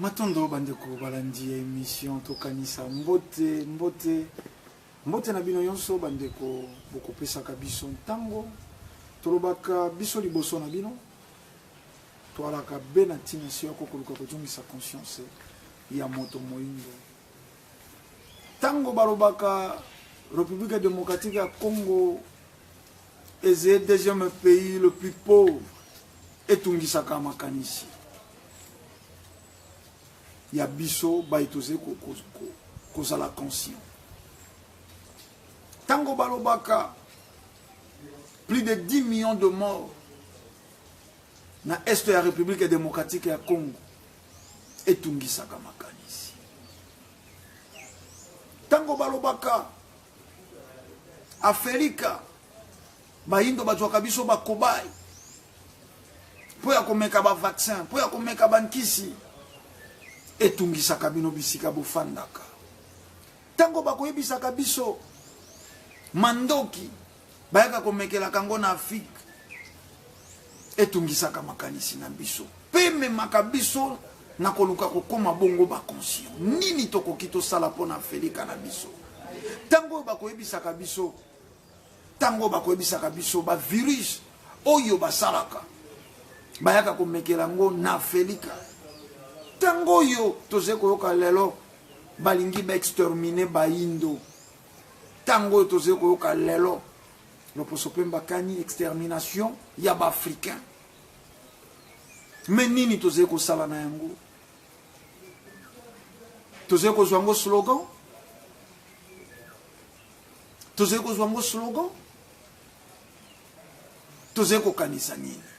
Matondo bandeko balandi ya emission tokanisa mbote mbote mbote na bino yonso bandeko bokopesaka biso ntango tolobaka biso liboso na bino toalaka be na ntina esi yako koluka kozongisa conscience ya moto moindo ntango balobaka République démocratique ya Congo eze deuxième pays le plus pauvre etungisaka makanisi ya biso baye tozali kozala conscient ntango balobaka plus de 10 millions de morts na est ya République démocratique ya Congo etungisaka makanisi ntango balobaka Afelika bayindo bazwaka biso bakobai mpo ya komeka bavaccin mpo ya komeka bankisi etungisaka bino bisika bofandaka ntango bakoyebisaka biso mandoki bayaka komekelaka yango na Afrike etungisaka makanisi na biso mpe ememaka biso na koluka kokoma bongo baconscient nini tokoki tosala mpo na Afelika na biso ntango oyo bakoyebisaka biso ntango oyo bakoyebisaka biso bavirus oyo basalaka bayaka komekela yango na Afelika ntango oyo tozali koyoka lelo balingi baextermine bayindo ntango oyo tozali koyoka lelo loposo mpe mbakani extermination ya baafricain me nini tozali kosala na yango tozali kozwa yango slogan tozali kozwa yango slogan tozali kokanisa nini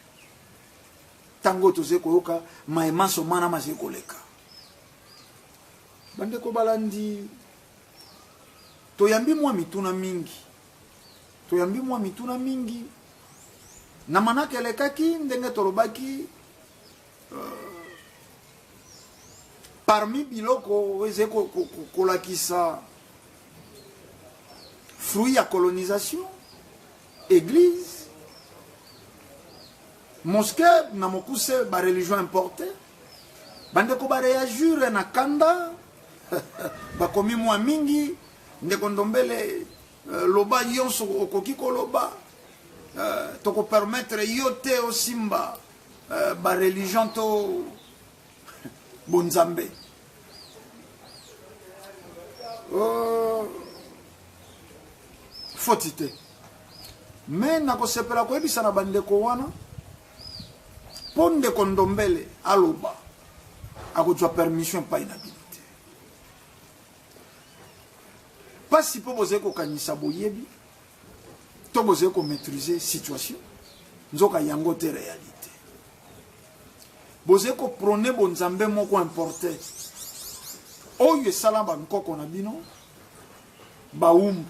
ntango oyo tozali koyoka maye manso mana mazali koleka bandeko balandi toyambi mwa mituna mingi toyambi mwa mituna mingi na manaka elekaki ndenge tolobaki euh, parmi biloko ezali kolakisa fruit ya colonisation église mosquée na mokuse bareligion importe bandeko bareagire na kanda bakomi mwa mingi ndeko ndombele euh, loba yonso okoki koloba euh, tokopermettre yo te osimba euh, bareligion to bonzambe foti te me nakosepela koyebisa na bandeko wana mpo ndeko ndombele aloba akozwa permission epai na bino te mpasi mpo bozali kokanisa boyebi to bozali komaîtrise situation nzoka yango te réalité bozali koprone bonzambe moko importe oyo esala bankoko na bino bawumbu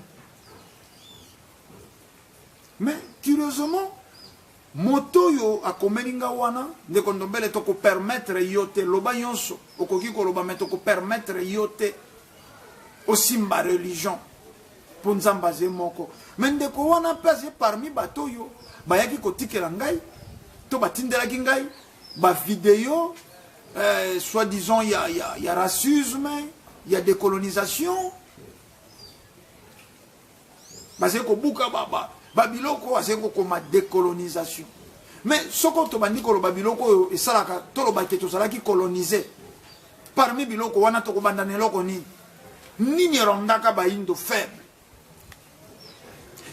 mais curieusement moto oyo akomeli nga wana ndeko ndombele tokopermettre yo te loba nyonso okoki koloba me tokopermettre yo te osimba religion mpo nzambe aze moko me ndeko wana mpe aze parmi bato oyo bayaki kotikela ngai to batindelaki ngai bavideo eh, soit disant ya, ya, ya racisme ya décolonisation bazali kobuka babiloko azali kokoma décolonisation mais soko tobandi koloba biloko oyo esalaka toloba te tozalaki colonise parmi biloko wana tokobanda na eloko nini nini erendaka bayindo faible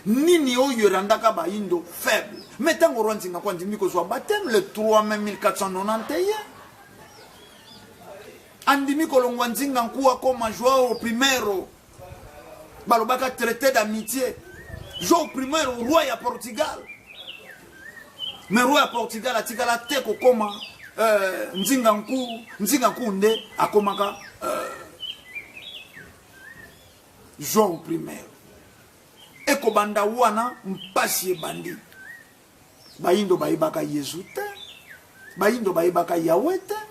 nini oyo erendaka bayindo faible mais ntango roi nzinga ko andimi kozwa baptême le 3 mai 1491 andimi kolongwa nzinga nkuwa koma joao primero balobaka traité d'amitié joao primero roi ya portugal mais roi ya portugal atikala te kokoma euh, nzinga nku nzinga nku nde akomaka euh, joao primero ekobanda wana mpasi ebandi bayindo bayebaka yezu te bayindo bayebaka yawe te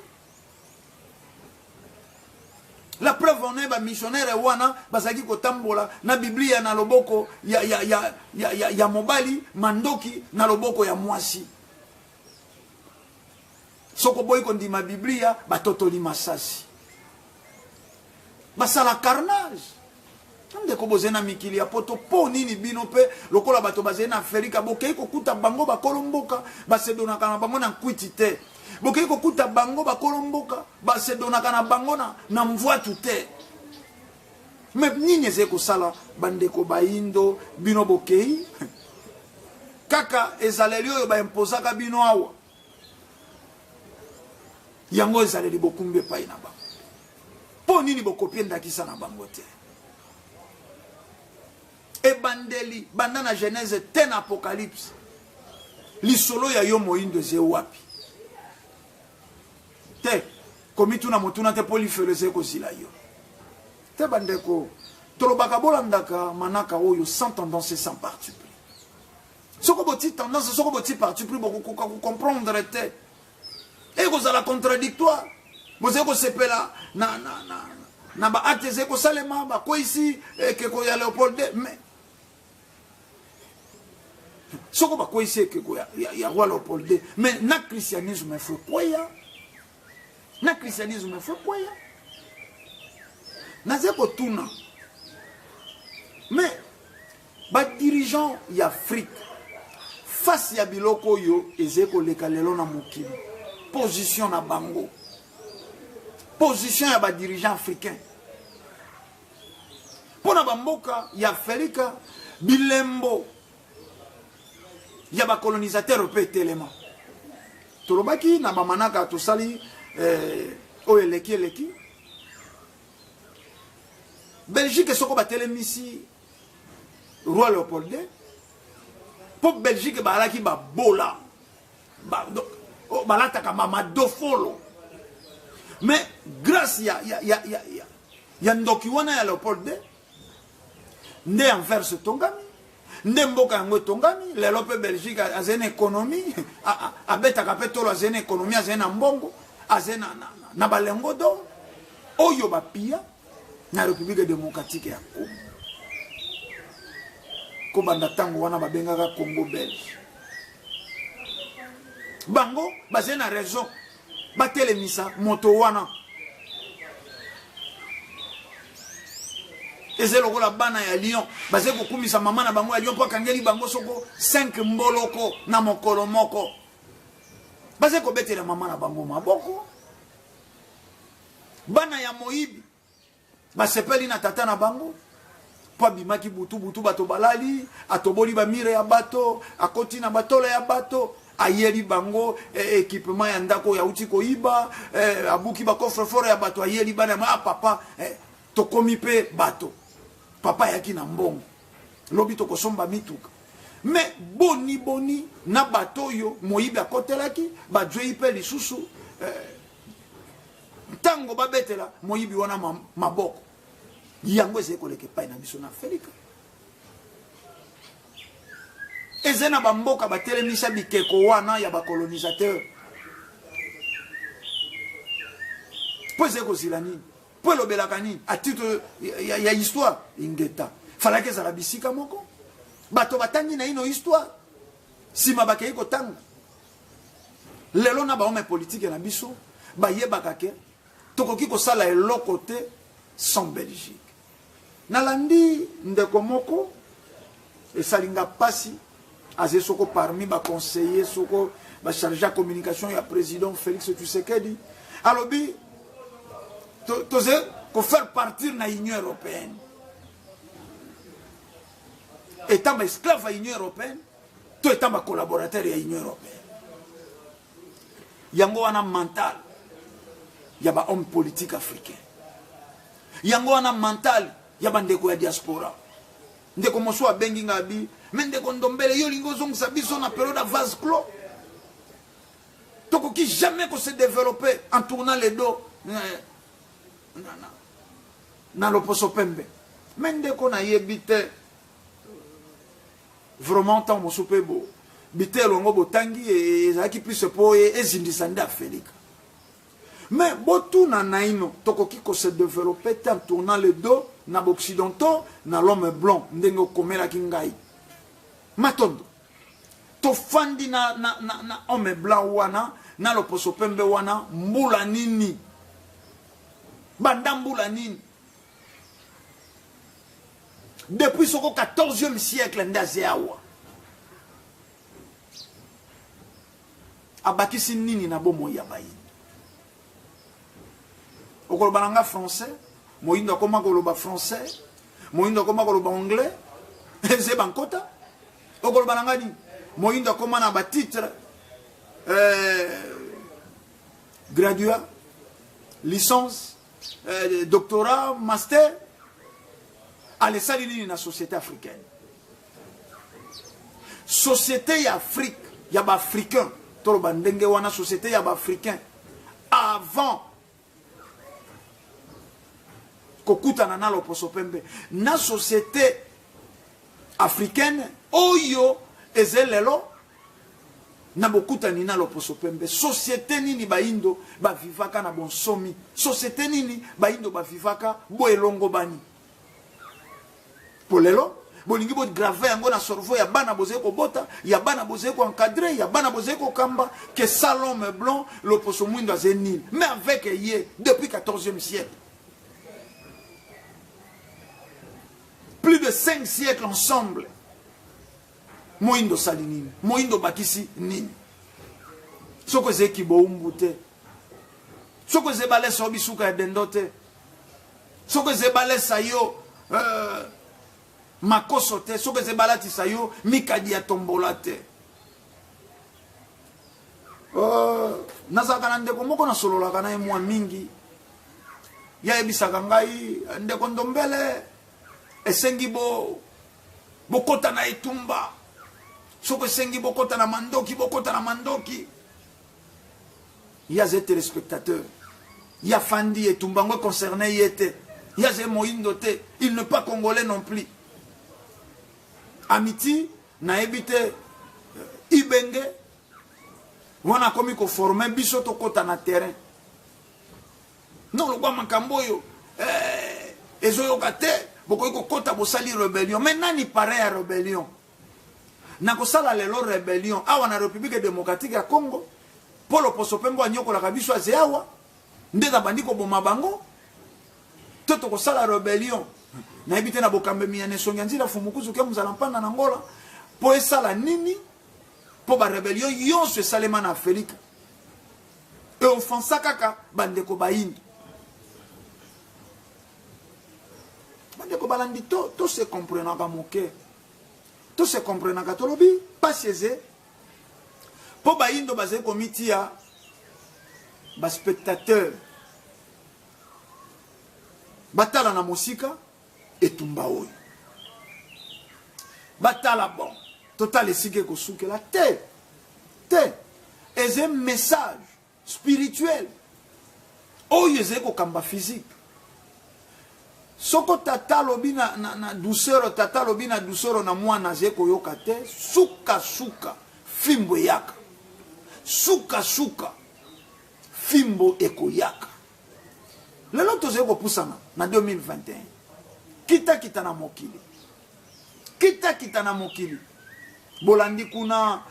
la preuve en est bamissionnaire wana bazalaki kotambola na biblia na loboko ya, ya, ya, ya, ya, ya mobali mandoki na loboko ya mwasi. Soki oboyi kondima Biblia, batotoli masasi. Basala carnage. Ndeko bozali na mikili ya poto mpo nini bino mpe lokola bato bazali na Afrika bokei kokuta bango bakolo mboka basedonaka na bango na nkwiti te bokei kokuta bango bakolo mboka basedonaka na bango na, na mvwatu te me nini ezali kosala bandeko bayindo bino bokei kaka ezaleli oyo baimpozaka bino awa yango ezaleli bokumbi epai na bango mpo nini bokopie ndakisa na bango te ebandeli banda na genèse te na apocalypse lisolo ya yo moyindo eze wapi te komituna motuna te mpo lifelo ezali kozila yo te bandeko tolobaka bolandaka manaka oyo sans tendance et sans parti pris soko boti tendance soko boti parti pris bokokoka kocomprendre te ekozala contradictoire bozali kosepela na, na, na, na baacte ezali kosalema bakweyisi ekeko ya leopold de mais soko bakweyisi ekeko ya, ya, ya roi leopold de mais na christianisme efo ekweya na christianisme efo ekweya nazali kotuna mais Ba dirigeants ya Afrique face ya biloko oyo ezali koleka lelo na mokili, position na bango, position ya ba dirigeants africains mpo na bamboka ya Afrika, bilembo ya ba colonisateurs mpe etelema. Tolobaki na bamanaka tosali eh, oyo eleki eleki Belgique soko batelemisi roi Leopold II mpo Belgique bazalaki babola ba, oh, balataka mamadofolo mais grâce ya, ya, ya, ya, ya, ya ndoki wana ya Leopold II nde Anvers etongami nde mboka yango etongami lelo mpe Belgique azali na économie abetaka mpe tolo azali na économie azali na mbongo azali na, na, na, na balengo d'or oyo bapia na Republique démocratique ya Congo. Kobanda ntango wana babengaka Congo belge. Bango bazali na raison batelemisa moto wana. Ezali lokola bana ya Lyon bazali kokumisa mama na bango ya Lyon mpo akangeli bango soko 5 mboloko na mokolo moko. Bazali kobetela mama na bango maboko. Bana ya moyibi basepeli na tata na bango mpo abimaki butu butu, bato balali, atoboli bamire ya bato, akoti na batole ya bato, ayeli bango eh, ekipema ya ndako oyo auti koyiba eh, abuki bacoffre fort ya bato, ayeli bana ah, papa eh, tokomi mpe bato, papa ayaki na mbongo, lobi tokosomba mituka. Me boni boni na bato oyo moyibi akotelaki, bajwei mpe lisusu eh, ntango babetela moyibi wana maboko yango ezali koleka epai na biso na Afrika. Ezali na bamboka batelemisa bikeko wana ya bacolonisateur mpo ezali kozila nini mpo elobelaka nini a titre ya, ya histoire ingeta falaki ezala bisika moko bato batangi naino histoire nsima bakei kotanga Lelo na ba homme politique na biso bayebaka ke tokoki kosala eloko te sans Belgique. Nalandi ndeko moko esali nga pasi azali soko parmi ba conseillers soko ba charge ya communication ya président Félix Tshisekedi alobi tozali ko faire partir na Union européenne étant ba esclave ya Union européenne to etant ba collaborateur ya Union européenne. Yango wana mental ya ba homme politique africain, yango wana mental ya bandeko ya diaspora. Ndeko mosusu abengi nga abi me ndeko Ndombele, yo olingi ozongisa biso na periode ya vase clos? Tokoki jamais ko se développer en tournant le dos na, na, na, na loposo pembe. Me ndeko nayebi te Vraiment tango mosusu pe bo biteyelo yango botangi ezalaki plus po ezindisa nde Afelika. Mais botuna naino tokoki ko se developper te en tournant le dos na b'occidentaux na l'homme blanc ndenge okomelaki ngai. Matondo. Tofandi na, na, na, na homme blanc wana na loposo pembe wana mbula nini? Banda mbula nini? Depuis soko 14e siècle nde aze awa. Abakisi nini na bomoi ya bayindo? Okoloba na nga français, moyindo akoma koloba français, moyindo akoma koloba anglais, eze bankota. Okoloba na nga nini? Moyindo akoma na ba titre graduat, licence, doctorat, master. Alesali nini na société africaine? Société ya Afrique, ya ba africain, toloba ndenge wana, société ya ba africain avant kokutana na loposo pembe na société africaine oyo eze lelo na bokutani na loposo pembe. Société nini bayindo bavivaka na bonsomi? Société nini bayindo bavivaka bo elongo bani? Po lelo bolingi bograve yango na cerveau ya bana bozali kobota, ya bana bozali koencadre, ya bana bozali kokamba, ke ça l'homme blanc, loposo mwindo aze nini? Mais avec ye depuis 14e siècle, plus de 5 siècles ensemble, moyindo osali nini? Moyindo obakisi nini? Soki ezali kibowumbu te, soki ezali balesa yo bisuka ya dendo te, soki ezali balesa yo makoso te, soki ezali balatisa yo mikadi ya tombola te. Nazalaka na ndeko moko nasololaka na ye mwa mingi, ye ayebisaka ngai, ndeko Ndombele, esengi bokota na etumba, soki esengi bokota na mandoki, bokota na mandoki. Ye aza téléspectateur, ye afandi, etumba yango concerne ye te, ye aza moyindo te, il n'est pas congolais non plus. Amiti nayebi te ibenge wana akomi koforme biso tokota na terrain. Non, lokwa makambo oyo ezoyoka te, bokoki kokota bosali rébellion. Mais nani parrain ya rébellion? Nakosala lelo rébellion awa na République démocratique ya Congo mpo loposo pembe anyokolaka biso aze awa nde nabandi koboma bango, to tokosala rébellion nayebi te na bokambemi ya Nesongi ya Nzila Fumukuzu ke mozala mpanda na Ngola mpo esala nini? Mpo barébellion nyonso esalema na Afrika eoffensa kaka bandeko bayindo. Bandeko balandi, to se comprenaka moke, to se comprenaka. Tolobi pasi eze mpo bayindo bazali komitia baspectateur, batala na mosika etumba oyo, batala bon, totala esika ekosukela te. Te, eza message spirituel oyo ezali kokamba physique. Soko tata alobi na douceur, tata alobi na douceur na mwana, azali koyoka te, sukasuka fimbo eyaka, sukasuka fimbo ekoyaka. Lelo tozali kopusana na 2021, kitakita na mokili, kitakita na mokili. Bolandi kuna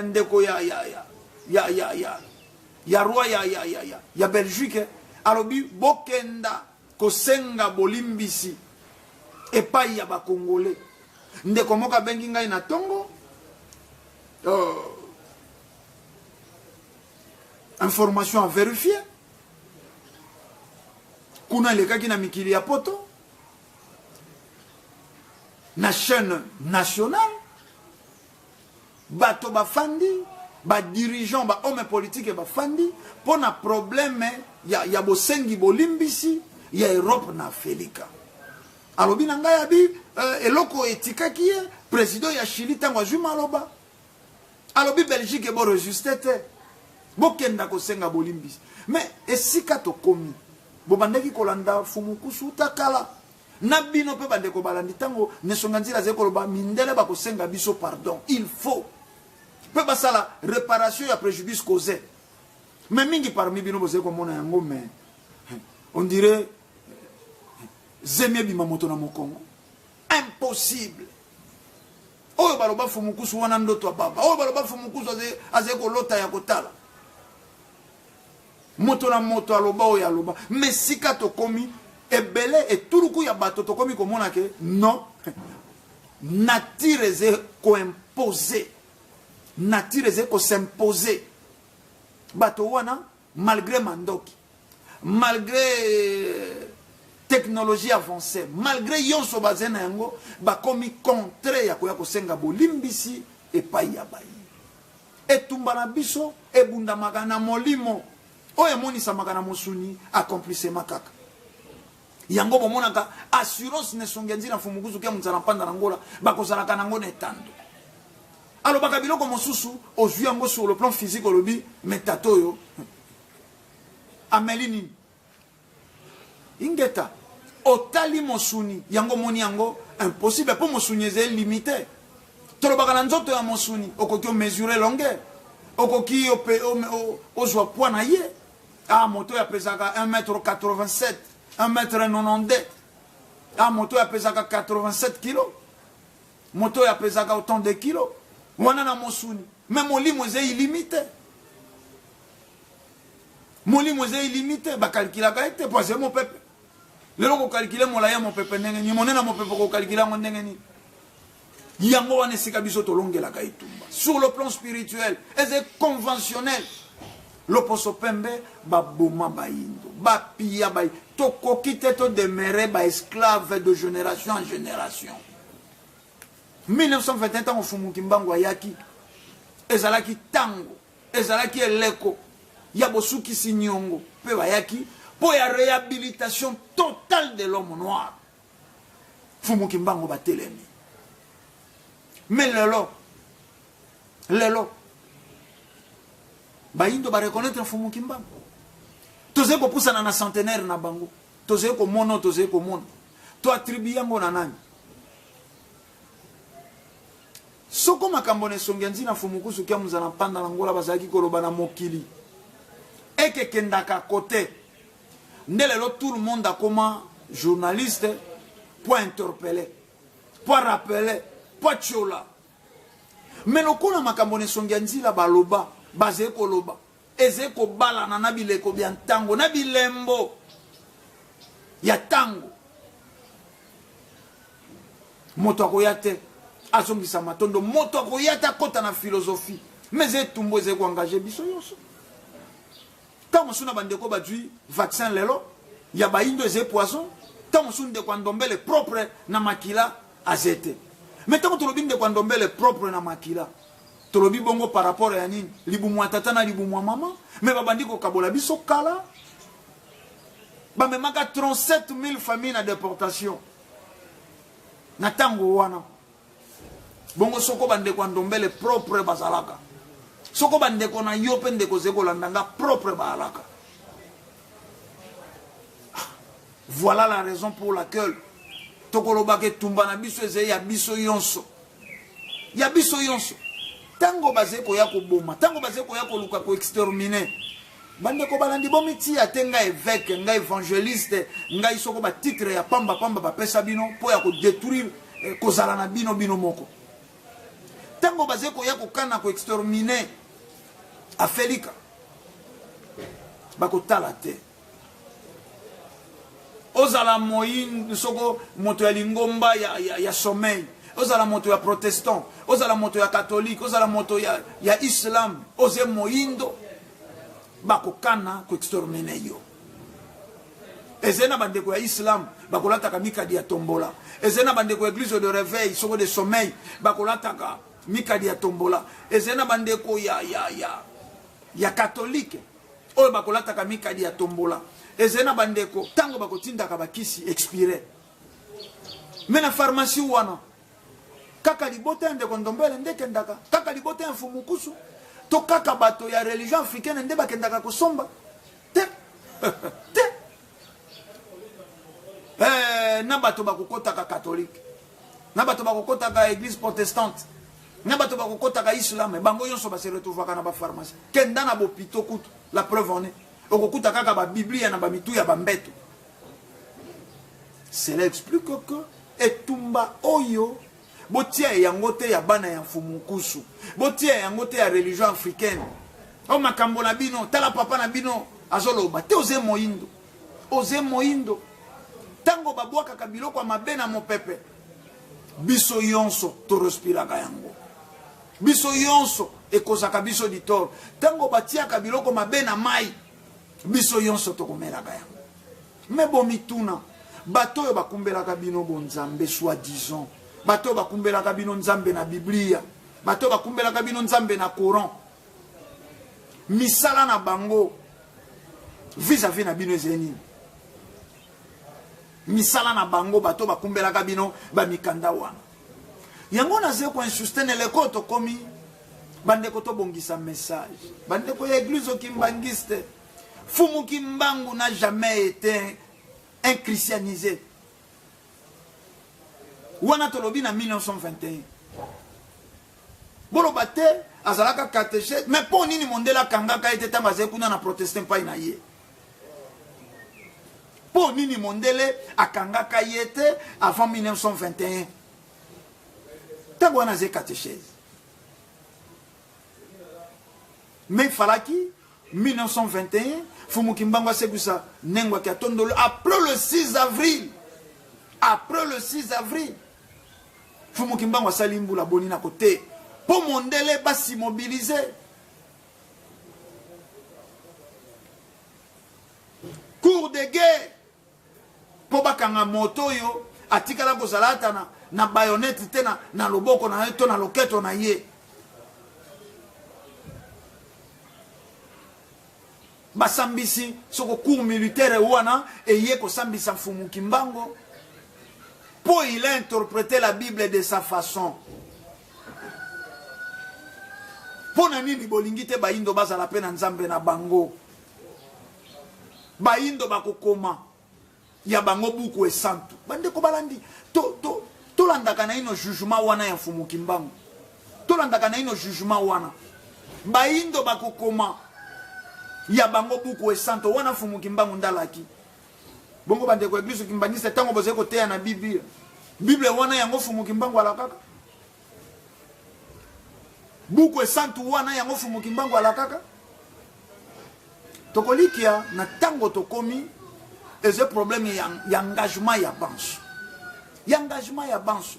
ndeko ya, ya, ya, ya, ya, ya, ya roi ya, ya, ya, ya, ya Belgique alobi bokenda kosenga bolimbisi epai ya bakongole. Ndeko moko abengi ngai na ntongo, information à vérifier, kuna elekaki na mikili ya poto na chaîne nationale, bato bafandi, badirigeant, bahomme politique bafandi mpo na problème ya bosengi bolimbisi ya Europe na Afrika. Alobi na ngai abi eloko etikaki ye président ya Chili ntango azwi maloba, alobi Belgique eboresiste te, bokenda kosenga bolimbisi. Mais esika tokomi, bobandaki kolanda Fumukusu uta kala na bino mpe bandeko balandi, ntango Nesonga Nzila azali koloba mindele bakosenga biso pardon, il faut mpe basala réparation ya préjudice causé. Mais mingi parmi bino bozali komona yango, mais on dirait zemi ebima moto na mokongo, impossible. Oyo baloba Fumukusu wana ndoto ya baba. Oyo baloba Fumukusu azali kolota ya kotala. Moto na moto aloba oyo aloba. Mais sika tokomi ebele etuluku ya bato tokomi komona ke non nature eze koimpose nature eze kosimpose bato wana malgré mandoki malgré euh, technologie avancée malgré yonso baze na yango bakomi contre ya koya kosenga bolimbisi epai ya bayi etumba na biso ebundamaka na molimo oyo emonisamaka na mosuni accomplissement kaka yango bomonaka assurance na esongi ya nzila mfumukuzu kia monzala mpanda na ngola bakozalaka nango na etando alobaka biloko mosusu ozwi yango sur le plan physique olobi me tata oyo ameli nini ingeta otali mosuni yango omoni yango impossible mpo mosuni ezali limite tolobaka na nzoto ya mosuni okoki omesure longueur okoki ozwa poids na ye ah moto oyo apesaka 1 mètre 87 1 mètre 92 ah moto oyo apesaka 87 kilo moto oyo apesaka autant de kilo wana na mosuni me molimo eza illimité molimo eza illimité bakalkilaka ye te po azali mopepe lelo kokalkile molai ya mopepe ndenge nini monene ya mopepe kokalkile yango ndenge nini yango wana esika biso tolongelaka etumba sur le plan spirituel eza conventionnel loposo pembe baboma bayindo bapiya bayi tokoki te todemere baesclave de génération en génération 1921 ntango fumu kimbangu ayaki ezalaki ntango ezalaki eleko ya bosukisi niongo mpe bayaki mpo ya réhabilitation totale de l'homme noir Mfumu Kimbangu batelemi. Mais lelo lelo bayindo ba reconnaître Mfumu Kimbangu. Tozali kopusana na centenaire na bango. Tozali komona, tozali komona. To attribue yango na nani? Soko makambo na esongi ya nzina Mfumu Kusu kia muzala mpanda na ngola bazalaki koloba na mokili ekekendaka kote nde lelo tout le monde akoma journaliste po interpeller po rappeler po atiola me lokola makambo na esongi ya nzila baloba bazali koloba ezali kobalana na bileko bya ntango na bilembo ya ntango moto akoya te azongisa matondo moto akoya te akɔta na philosophie mais etumbu ezali koengage biso nyonso Ntango mosusu na bandeko bazwi vaccin lelo ya bayindo eze poison, ntango mosusu ndeko ya ndombele propre na makila aze te. Mais ntango tolobi ndeko ya ndombele propre na makila, tolobi bongo par rapport ya nini? Libumu ya tata na libumu ya mama. Mais babandi kokabola biso kala, bamemaka 37 000 familles na deportation na ntango wana. Bongo soko bandeko ya ndombele propre bazalaka, soko bandeko na yo mpe ndeko ozali kolanda nga propre baalaka. Ah, voilà la raison pour laquelle tokolobaka etumba na biso ezali ya biso yonso, ya biso yonso. Ntango bazali koya koboma, ntango bazali koya koluka koextermine bandeko balandi, bomitiya te ngai eveke, ngai evangeliste, ngai soko batitre ya pamba pamba bapesa bino mpo ya kodetruire eh, kozala na bino bino moko. Ntango bazali koya kokana koextermine Afelika, bakotala te ozala moyindo soko moto ya lingomba ya, ya, ya sommeil, ozala moto ya protestant, ozala moto ya katolike, ozala moto ya, ya islam, oze moyindo, bakokana koextermine yo. Ezali na bandeko ya islam bakolataka mikadi ya tombola, ezali na bandeko ya eglise de reveil soko de sommeil bakolataka mikadi ya tombola, ezali na bandeko ya, ya, ya, ya katolike oyo bakolataka mikadi ya tombola, ezali na bandeko ntango bakotindaka bakisi expire me na pharmacie wana kaka libota ya ndeko ndombele nde ekendaka, kaka libota ya mfumukusu to kaka bato ya religion africaine nde bakendaka kosomba te te eh, na bato bakokotaka katolike, na bato bakokotaka eglise protestante, na bato bakokotaka islam, bango nyonso base retrouvaka na bapharmacie. Kenda na bopito kutu, la preuve en est, okokuta kaka babiblia na bamitu ya bambeto. Cela explique que etumba oyo Botia yango te ya bana ya Mfumu Nkusu. Botia yango te ya religion africaine. O makambo na bino, tala papa na bino azoloba te oze moyindo. Oze moyindo. Tango babwakaka biloko ya mabe na mopepe, biso yonso torespiraka yango. Biso yonso ekozaka biso ditoro. Tango batiaka biloko mabe na mai, biso yonso tokomelaka yango. Me bomituna, bato oyo bakumbelaka bino bonzambe soi disant, bato oyo bakumbelaka bino Nzambe na Biblia, bato oyo bakumbelaka bino Nzambe na Coran, misala na bango vis-à-vis na bino ezali nini? Misala na bango, bato oyo bakumbelaka bino bamikanda wana. Yango nazali koinsuste na eleko oyo tokomi, bandeko, tobongisa message. Bandeko ya eglise kimbanguiste, Fumu Kimbangu n'a jamais été un christianisé. Wana tolobi na 1921. Boloba te azalaka catéchète, mais mpo nini mondele akangaka ye te ntango azali kuna na protestant epai na ye? Mpo nini mondele akangaka ye te avant 1921? Ntango wana azali catéchèse. Mais falaki 1921 Fumu Kimbangu asekwisa Nengwa Kiatondolo après le 6 avril. Après le 6 avril Fumu Kimbangu asali mbula boni na kote po mondele basimobilize. Cour de guerre mpo bakanga moto oyo atikala kozala ata na, na bayonete te na, na loboko na ye to na loketo na ye. Basambisi soko cour militaire wana eye kosambisa Mfumu Kimbango mpo il a interprété la Bible de sa façon. Mpo na nini bolingi te bayindo bazala mpe na Nzambe na bango? Bayindo bakokoma ya bango buku esantu. Bandeko balandi, to, to, tolandaka naino jugement wana ya Mfumu Kimbangu, tolandaka naino jugement wana. Bayindo bakokoma ya bango buku esantu wana Mfumu Kimbangu ndalaki bongo. Bandeko ya eglise kimbangiste, ntango bozali koteya na Biblia, Bible wana yango Mfumu Kimbangu alakaka buku esantu wana yango Mfumu Kimbangu alakaka. Tokolikia na ntango tokomi eza problème ya, ya engagement ya banso, ya engagement ya banso.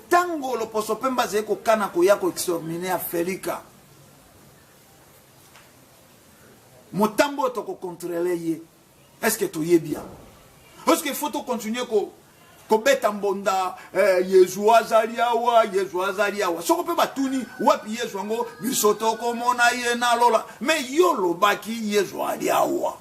Ntango loposo pembe azali kokana koya koextermine Afelika, motambo oyo tokokontrole ye, est ce que toyebi yango? Est ce que faut tocontinue ko kobeta mbonda eh, Yezu azali awa, Yezu azali awa. Soko mpe batuni wapi Yezu yango, biso tokomona ye na lola. Me yo lobaki Yezu ali awa,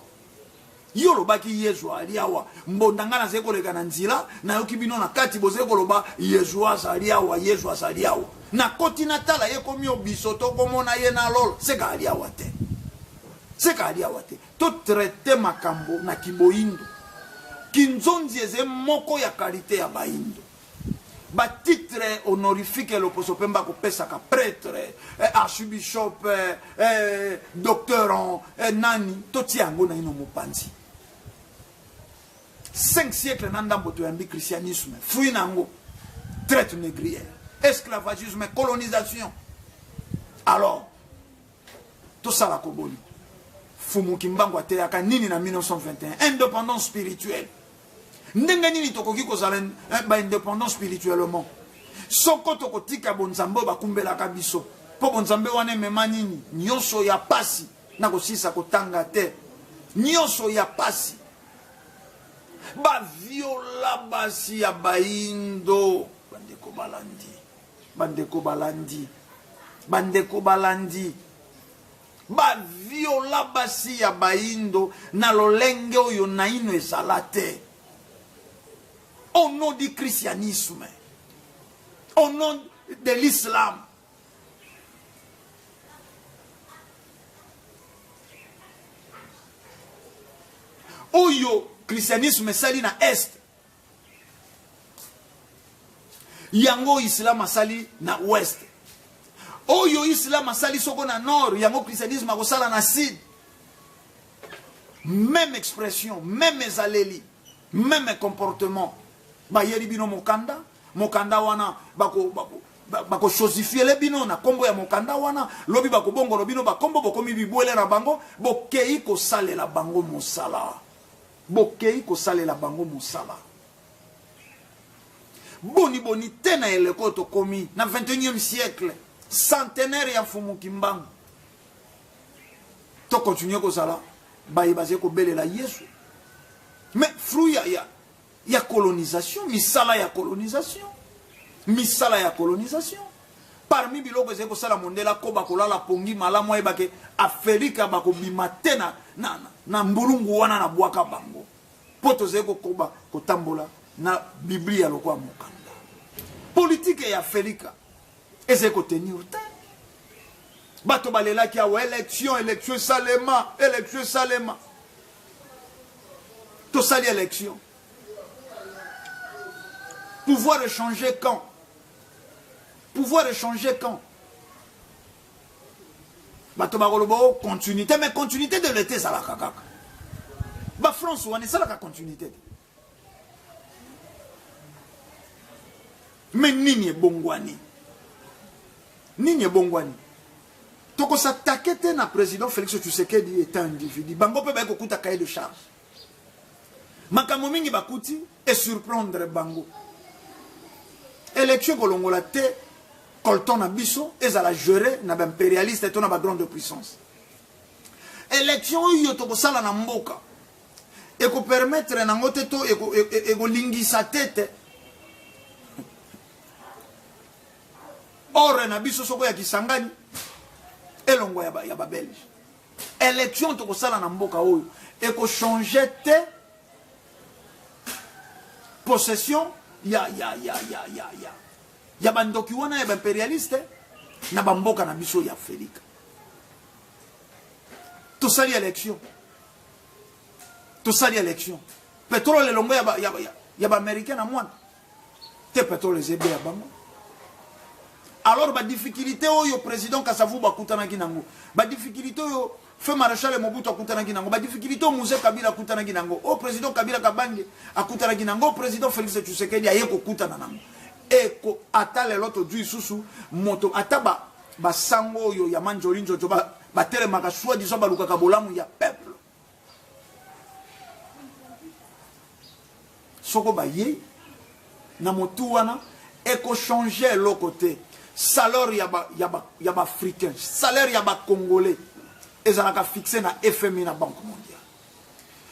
yo olobaki Yezu ali awa. Mbonda ngai nazali koleka na nzela, nayoki bino na kati bozali koloba Yezu azali awa, Yezu azali awa. Nakoti natala ye komi o biso tokomona ye na lola. Seka ali awa te, seka ali awa te. To traite makambo na kiboyindo. Kinzonzi eze moko ya qualite ya bayindo. Ba titre honorifique loposo pemba kopesaka pretre, eh, archibishop, eh, eh, docteur en eh, nani, totia yango naino mopanzi. 5 siècle na ndambo toyambi christianisme, fruit na yango traite négrière, esclavagisme, colonisation. Alors tosala koboni Fumu Kimbangu ateyaka nini na 1921? Indépendance spirituelle. Ndenge nini tokoki kozala ba indépendant spirituellement soko tokotika bonzambe oyo bakumbelaka biso? Mpo bonzambe wana emema nini? Nyonso ya pasi, na kosisa kotanga te, nyonso ya pasi. Baviola basi ya bayindo. Bandeko balandi, bandeko balandi, bandeko balandi, baviola basi ya bayindo na lolenge oyo naino ezala te, au nom du christianisme, au nom de l'islam. Oyo christianisme esali na est, yango islam asali na ouest. Oyo islam asali soko na nord, yango christianisme akosala na sud. Même expression, même ezaleli, même comportement. Bayeli bino mokanda. mokanda wana bako, bako bakososifiele bino na nkombo ya mokanda wana, lobi bakobongolo bino bakombo, bokomi bibwele na bango, bokei kosalela bango mosala, bokei kosalela bango mosala. Boni boni te na eleko oyo tokomi na 21e siècle, centenaire ya Mfumu Kimbangu, tokontinue kozala baye bazali kobelela Yesu. Mais fruit ya, ya, ya colonisation, misala ya colonisation, misala ya colonisation parmi biloko ezali kosala mondele akoba kolala pongi malamu, ayebake Aferika bakobima te na, na, na, na mbulungu wana na bwaka bango, mpo tozali kokoba kotambola na Biblia lokola mokanda. Politike ya Aferika ezali kotenir te. Bato balelaki awa election, election esalema, election esalema, tosali élection, pouvoir échanger quand, pouvoir échanger quand? Bato bakoloba o continuité, mais continuité de l'état ezalaka kaka bafrance wana esalaka continuité te. Me nini ebongwani? Nini ebongwani? Tokosatake te na président Félix Tshisekedi est un individu. Bango mpe baye kokuta cahier de charge, makambo mingi bakuti esurprendre bango. Élection kolongola te colton na biso ezala géré na baimpérialiste to na bagrande puissance. Élection oyo tokosala na mboka ekopermettre nango te to ekolingisa te te ore na biso soko ya Kisangani elongwa ya babelge. Élection tokosala na mboka oyo ekochange te possession ya, ya, ya, ya, ya, ya, ya bandoki wana ya baimpérialiste na bamboka na biso ya Afrika. Tosali élection, tosali élection, pétrole elongo ya baaméricain na mwana te, pétrole eza ebe ya bango. Alors badifficulté oyo président Kasavubu akutanaki nango, badifficulté oyo feu maréchal Mobutu akutanaki nango, badifficulté oyo Mzee Kabila akutanaki nango, oyo président Kabila Kabange akutanaki nango, président Félix Tshisekedi aye kokutana nango, eko ata lelo tozwi lisusu moto ata ba basango oyo ya manjoli njojo batelemaka soi disant balukaka bolamu ya peuple. Soko bayei na motu wana, ekochange eloko te. Salaire ya baafricain, salaire ya bacongolais ezalaka fixe na FMI, na Banque mondiale.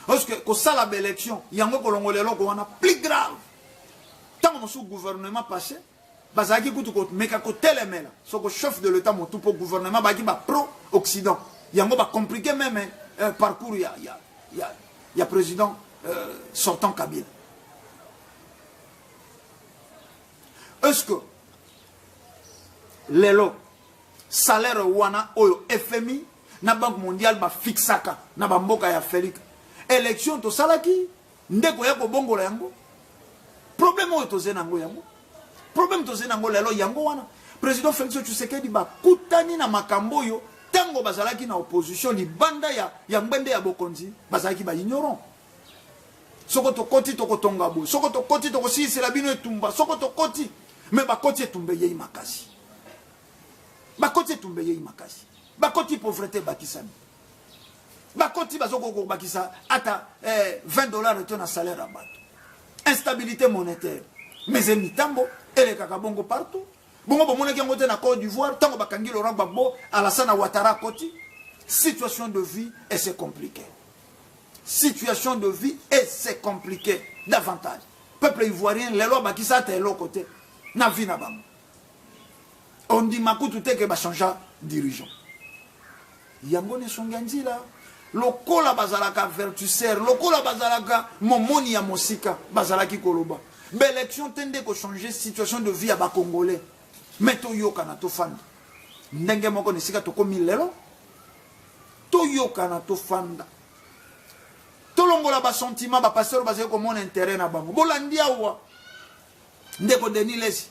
Parce que kosala baélection yango kolongola eloko wana, plus grave, ntango mosusu gouvernement passé bazalaki kutu komeka kotelemela soko chef de l'état motu, mpo gouvernement bazalaki bapro occident, yango bacompliqué même parcours ya président sortant Kabila. Est-ce que lelo salaire wana oyo FMI na Banque mondiale bafixaka na bamboka ya Afrique, élection tosalaki nde koya kobongola yango? Problème oyo toze nango, yango problème toze nango lelo yango wana. Président Félix Tshisekedi bakutani na makambo oyo ntango bazalaki na opposition, libanda ya ngbende ya bokonzi, bazalaki baignorant. Soko tokoti, tokotonga boye, soko tokoti, tokosilisela bino etumba, soko tokoti. Me bakoti, etumba eyei makasi, bakoti, etumba eyei makasi, bakoti, pauvreté ebakisami, bakoti, bazokoka kobakisa ata 20 $ to na salaire ya bato, instabilité monétaire. Mais emitambo elekaka bongo partout. Bongo bomonaki yango te na Côte d'Ivoire, ntango bakangi Laurent Gbagbo, Alassane Ouattara akoti, situation de vie et c'est compliqué, situation de vie et c'est compliqué davantage. Peuple ivoirien lelo abakisa ata eloko te na vie na bango. Ondima kutu te ke bachangea dirigeant. Yango na esongi ya nzila, lokola bazalaka avertisseur, lokola bazalaka momoni ya mosika, bazalaki koloba baélection te nde kochange situation de vie ya bacongolais. Me toyokana, tofanda ndenge moko na esika tokomi lelo, toyokana, tofanda, tolongola basentiment. Bapasteur bazali komona intérêt na bango. Bolandi awa ndeko Denis Lesi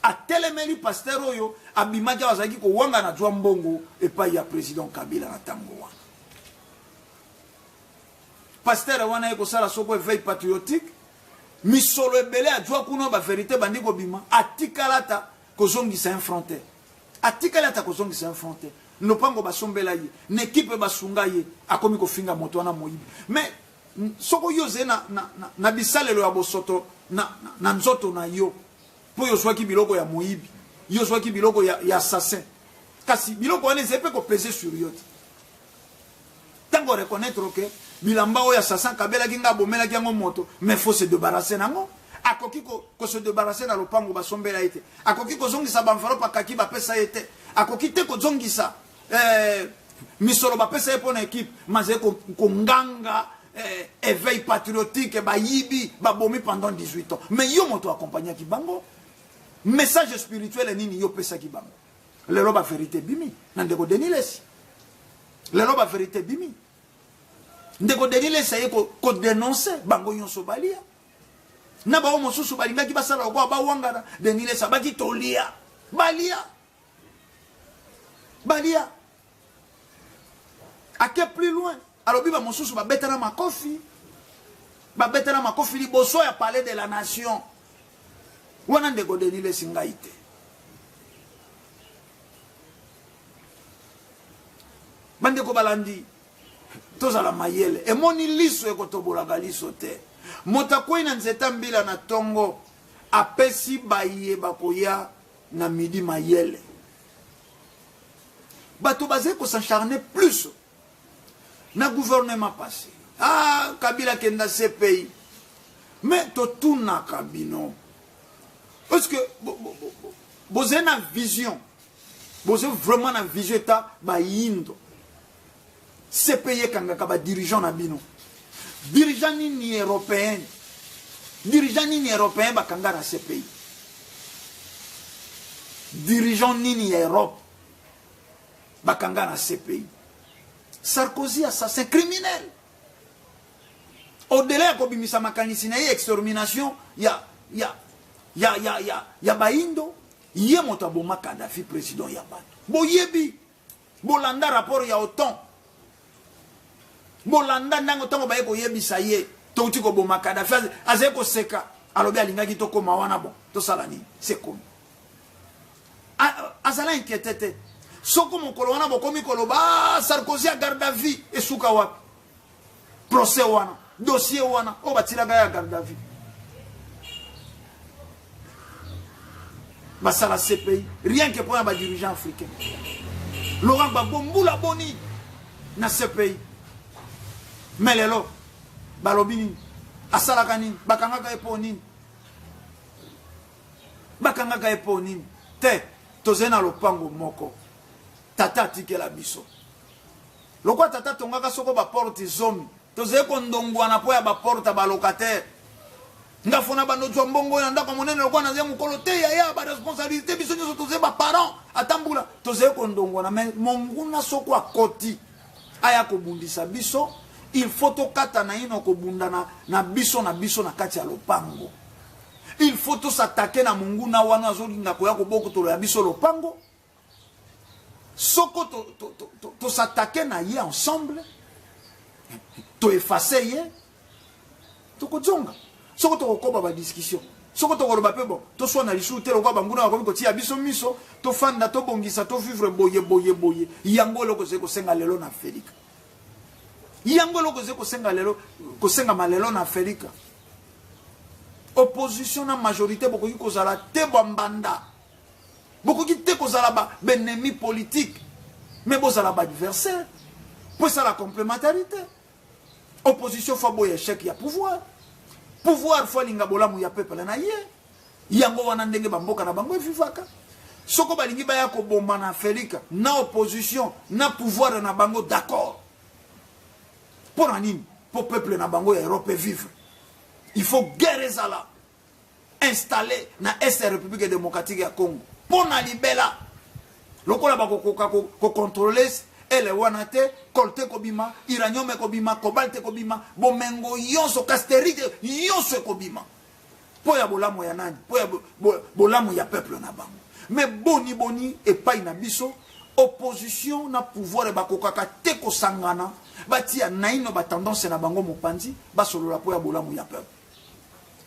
atelemeli pasteur oyo abimaki awa, azalaki kowanga na zwa mbongo epai ya président Kabila. Na ntango wana pasteur wana ye kosala soko éveil patriotique. Misolo ebele ajwa kuna ba verite bandi kobima, atikala ata kozongisa un franc te. Atikali ata kozongisa un franc te. Lopango basombela ye, na equipe basunga ye, akomi kofinga moto wana moyibi. Mais soko yo ozali na, na, na, na bisalelo ya bosoto na, na, na nzoto na yo mpo yo ozwaki biloko ya moyibi, yo ozwaki biloko ya, ya assassin, kasi biloko wana ezali mpe kopese sur yo te. Ntango reconnaître ke bilamba oyo assassin akabelaki nga abomelaki yango moto, mais faut se débarrasser nango. Akoki ko, ko se débarrasser na lopango basombela ye te, akoki kozongisa baenveloppe akaki bapesa ye te, akoki te kozongisa eh, misolo bapesa ye mpo na ekipe, mazali konganga eh, éveil patriotique, bayibi babomi pendant 18 ans. Mais yo moto accompagnaki bango, message spirituel nini yo opesaki bango? Lelo ba verité ebimi na ndeko Denis Lessi, lelo ba verité ebimi. Ndeko Denis Lessi aye kodenonce bango nyonso balia na bango mosusu balingaki basala lokola bawangana. Denis Lessi abaki tolia, balia, balia. Ake plus loin, alobi bamosusu babetana makofi, babetana makofi liboso ya palais de la nation. Wana ndeko Denis Lessi, ngai te. Bandeko balandi, tozala mayele. Emoni liso ekotobolaka liso te. Moto akwei na nzete mbila na tongo, apesi baye bakoya na midi mayele. Bato bazali kos'acharner plus na gouvernement passé. Ah, Kabila kenda CPI. Mais totunaka bino, parce que bozali na vision, bozali vraiment na vision eta bayindo. CPI ekangaka badirigeant na bino. Dirigeant nini européen, dirigeant nini européen bakanga na CPI? Dirigeant nini ya Europe bakanga na CPI? Sarkozy, assassin criminel, au-delà ya kobimisa makanisi na ye extermination ya, ya, ya, ya, ya, ya bayindo, ye moto aboma Kadhafi, président ya bato. Boyebi, bolanda rapport ya OTAN, bolanda ndango ntango baye koyebisa ye touti koboma Kadhafi, azali koseka, alobi alingaki tokóma wana, bon tosala nini, c'est komi azala inquiété te. Soko mokolo wana bokomi koloba ah, Sarkozy ya garde à vue, esuka wapi procès wana, dossier wana oyo batilaka ya garde à vue? Basala CPI rien que mpona badirigeant africain. Laurent Gbagbo mbula boni na CPI? Mais lelo balobi nini? Asalaka nini? Bakangaka ye mpo nini? Bakangaka ye mpo nini te? Tozali na lopango moko tata atikela biso. Lokola tata tongaka soko baporte 10, tozali kondongwana mpo ya baporte ya balocataire. Nga fona bando zwa mbongo na ndako ya monene lokola nazali mokolo te, yaya baresponsabilité biso nyonso tozali baparent, ata mbula tozali kondongwana. Mais monguna soko akoti aya kobundisa biso, il faut tokata naino kobundana na biso na biso na kati ya lopango. Il faut tosatake na monguna wana azolinga koya kobokotolo ya biso lopango. Soko tosatake na ye ensemble, toefface ye, tokozonga. Soko tokokoba badiscussion, soko tokoloba mpe bon, toswana lisusu te lokola banguna bakomi kotia biso miso, tofanda, tobongisa, tovivre boye boye boye. Yango eloko ezali kosenga lelo na Afrika, yango eloko ezali kosenga lelo, kosengama lelo na Afrika. Opposition na majorité bokoki kozala te bambanda, bokoki te kozala baennemi politique, mais bozala baadversaire mpo esala complémentarité. Opposition faut boya échec ya pouvoir, pouvoir faut alinga bolamu ya peuple na ye. Yango wana ndenge bamboka na bango evivaka. Soko balingi baya koboma na Afrika, na opposition na pouvoir na bango d'accord. Mpo na nini? Mpo peuple na bango ya Europe evivre. Il faut guerre ezala installé na est ya République démocratique ya Congo mpo na libela. Lokola bakokoka kocontrôle ele wana te, coltan ekobima, uranium ekobima, cobalt ekobima, bomengo nyonso, casterite nyonso ekobima. Mpo ya bolamu ya nani? Mpo ya bolamu ya peuple na bango. Mais boni boni epai na biso, opposition na pouvoir bakokaka te kosangana, batia naino batendance na bango mopanzi, basolola mpo ya bolamu ya peuple?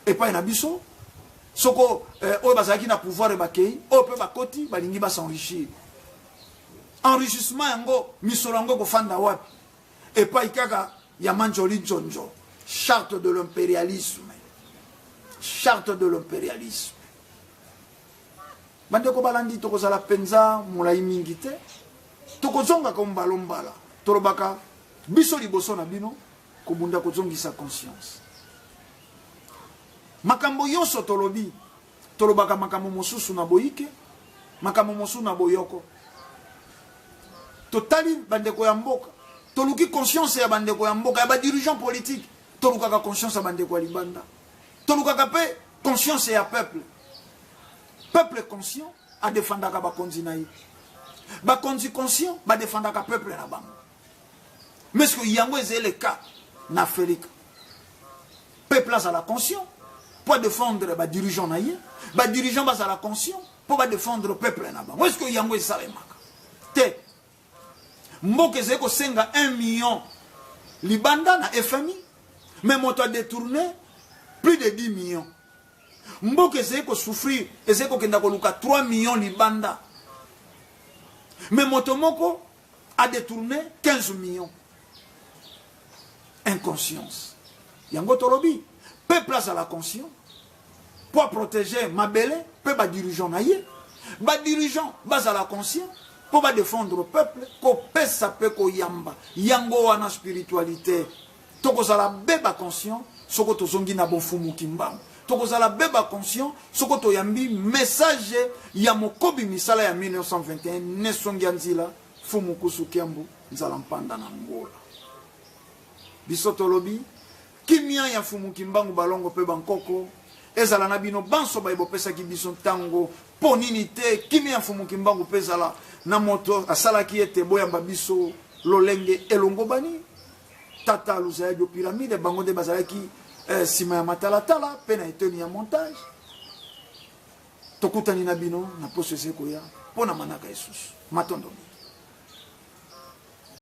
Epai na biso soko eh, oyo bazalaki na pouvoir bakei, oyo mpe bakoti balingi bas'enrichir. Enrichissement yango, misolo yango ekofanda wapi? Epai kaka ya manjoli njonjo. Charte de l'impérialisme, charte de l'impérialisme. Bandeko balandi, tokozala mpenza molai mingi te, tokozongaka mbala tolobaka biso liboso na bino kobunda kozongisa conscience. Makambo nyonso tolobi, tolobaka makambo mosusu na boyike, makambo mosusu na boyoko. Totali bandeko ya mboka, toluki conscience ya bandeko ya mboka, ya badirigeant politique, tolukaka conscience ya bandeko ya libanda, tolukaka mpe conscience ya peuple. Peuple conscient adefandaka bakonzi na ye, bakonzi conscient badefandaka peuple na bango. Mais ce que yango ezali le cas na Afrique? Peuple azala conscient mpo adefendre badirigeant na ye, badirigeant bazala conscient mpo badefendre peuple na bango. Est ce que yango esalemaka te? Mboka ezali kosenga 1 million libanda na FMI, mais moto adétourné plus de 10 millions. Mboka ezali kosouffrir, ezali kokenda koluka 3 millions libanda, mais moto moko a détourné 15 millions. Inconscience yango tolobi. Peuple azala conscient mpo aprotéger mabele mpe badirigeant na ye, badirigeant bazala conscient mpo badefendre peuple. Kopesa mpe koyamba, yango wana spiritualité. Tokozala be baconscient soko tozongi na bofumuki mbangu, tokozala be baconscient soko toyambi message ya mokobi misala ya 1921 nesongi ya nzila fumu kusu kiambu nzala mpanda na ngola. Biso tolobi kimia ya Mfumu Kimbangu, balongo mpe bankoko ezala na bino banso baye bopesaki biso ntango. Mpo nini te kimia ya Mfumu Kimbangu mpe ezala na moto asalaki ete boyamba biso lolenge elongobani, tata Luzayadio Pyramide. Bango nde bazalaki nsima ya matalatala mpe na eteni ya montage. Tokutani na bino na poso eze koya mpo na manaka esusu. Matondo mingi.